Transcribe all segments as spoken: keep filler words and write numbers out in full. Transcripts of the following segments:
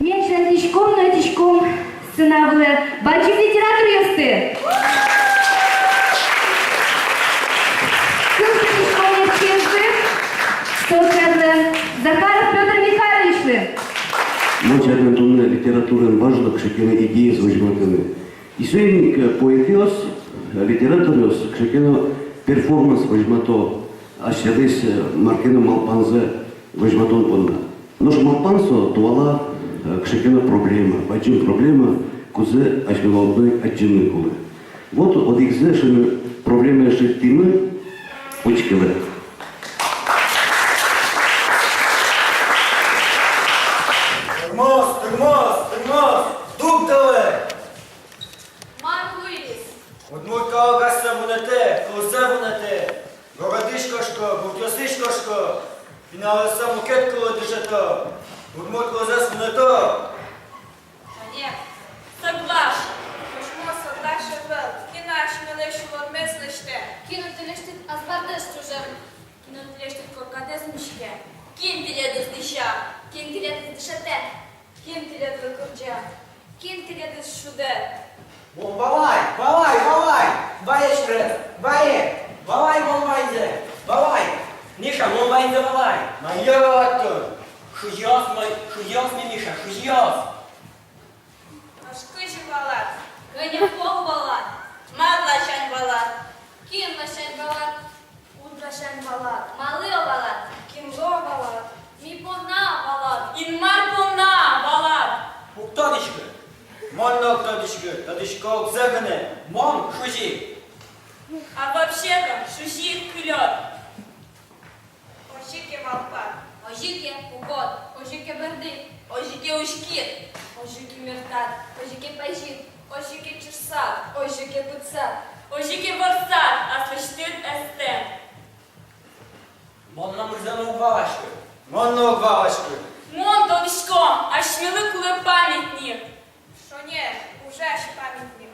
Ми азьланьтӥськом но ӧтиськом сцена вылэ бадӟым литераторъёсты. Кыл кутӥськом эскизлы, со сярысь Захаров Пётр Михайловичлы. Мон сярысь туннэ литератураын важно кыӵе ке но идеез возьматыны. И соин ик, э, поэтъёс, э, литераторъёс кыӵе ке но перформанс возьмато, асьсэлэсь, э, мар ке но малпанзэ возьматон понна. Нош малпан со туала, э, кыӵе ке но проблема, бадӟым проблема, кудзэ асьмелы одно ик адӟыны кулэ. Вот одӥгзэ сыӵе проблемаез шедьтӥмы, учкелэ. Тырмоз, тырмоз, тырмоз, дугдылэ! Мар луиз? Удмурт калык асьсэ вунэтэ, кылзэ вунэтэ. Городысь кошко, гуртъёсысь кошко. Пиналъёссэ мукет кылы дышето. Удмурт кылзэс вунэто. Шонер, соглаш. Нош мон соглаш ӧвӧл. Кин асьмелэсь улонмес лэсьтэ? Кин тӥлесьтыд азбардэс ӵоже? Кин тӥлесьтыд коркадэс миське? Кин тӥледыз дӥся? Кин тӥледыз дышетэ? Кин тӥледлы кырӟа? Кин тӥледыз шудэ? Мон валай, валай, валай! Вае, сюрес, вае! Валай мон ваньзэ, валай! Миша, мон ваньзэ валай! Мае валад тон? Шузиос мон, шузиос ми, Миша, шузиос! Нош кызьы валад? Кӧня пол валад? Мар ласянь валад? Кин ласянь валад? Куд ласянь валад? Малы-о валад? Кинлы-о валад? Ми понна-а валад? Инмар понна-а валад? Уг тодӥськы. Мон но уг тодӥськы, тодӥсько уксё гинэ. Мон шузи. А вообще-то шузи ик кылёд. Озьы ке малпад. Озьы ке пукод. Озьы ке бӧрдӥд. Озьы ке учкид. Озьы ке мертад. Озьы ке пӧзид. Озьы ке чырсад. Озьы ке пытсад. Озьы ке ворсад, аслэсьтыд эстэ. Мон номырзэ но уг валаськы. Мон но уг валаськы. Мон тодӥсько, асьмелы кулэ памятник. Шонер, ужась памятник.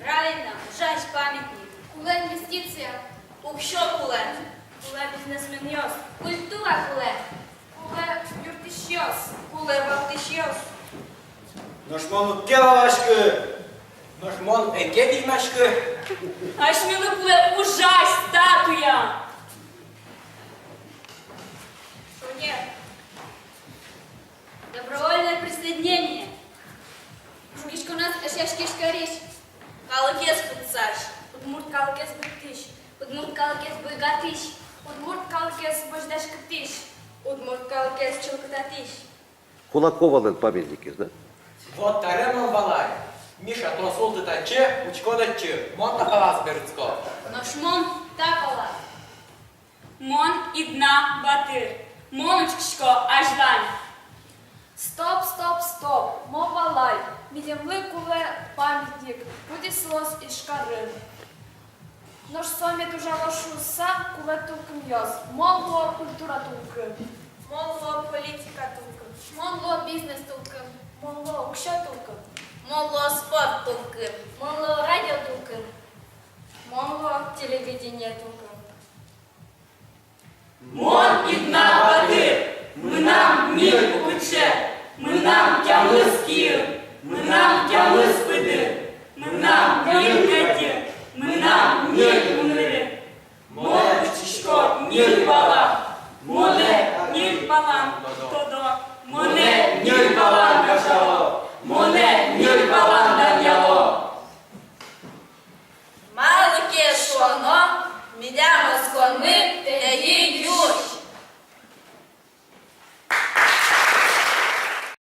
Правильно, ужась памятник. Кулэ инвестиция. Уксё кулэ. Кулэ бизнесменъёс. Культура кулэ. Кулэ юрттӥсьёс. Кулэ валтӥсьёс. Нош мон уг ке валаськы. Нош мон уг ке визьмаськы. Асьмелы кулэ ужась статуя. Шонер. Добровольное присоединение. Жугиськонэз эшъяськись карись. Калыкез пытсась. Удмурт калыкез быдтӥсь. Удмурт калыкез буйгатӥсь. Удмурт калыкез возьдаськытӥсь. Удмурт калыкез чылкытатӥсь. Кулаковалэн памятникез, да? Вот табере мон валай. Миша, тон султы татчы, учкод отчы, мон та палаз берытско. Нош мон та палаз. Мон Идна батыр. Мон учкисько азьлань. Стоп, стоп, стоп. Мон валай. Милемлы кулэ памятник, кудӥз луоз Ижкарын. Нош со мед ужалоз шуыса, кулэ тулкымъёс. Мон луо культура тулкым. Мон луо политика тулкым. Мон луо бизнес тулкым. Мон луо уксё тулкым. Мон луо спорт тулкым. Мон луо радио тулкым. Мон луо телевидение тулкым. Мон Идна батыр, мынам ньыль пукыӵе, мынам тямыс киын, мынам тямыс пыдын, мынам ньыль кӧтьын, мынам ньыль кунырын. Мон учкисько ньыль пала, монэ ньыль палан тодо, монэ ньыль палан гажало, монэ ньыль палан данъяло. Малы ке шуоно, милям осконмы — тӧдьы юрт.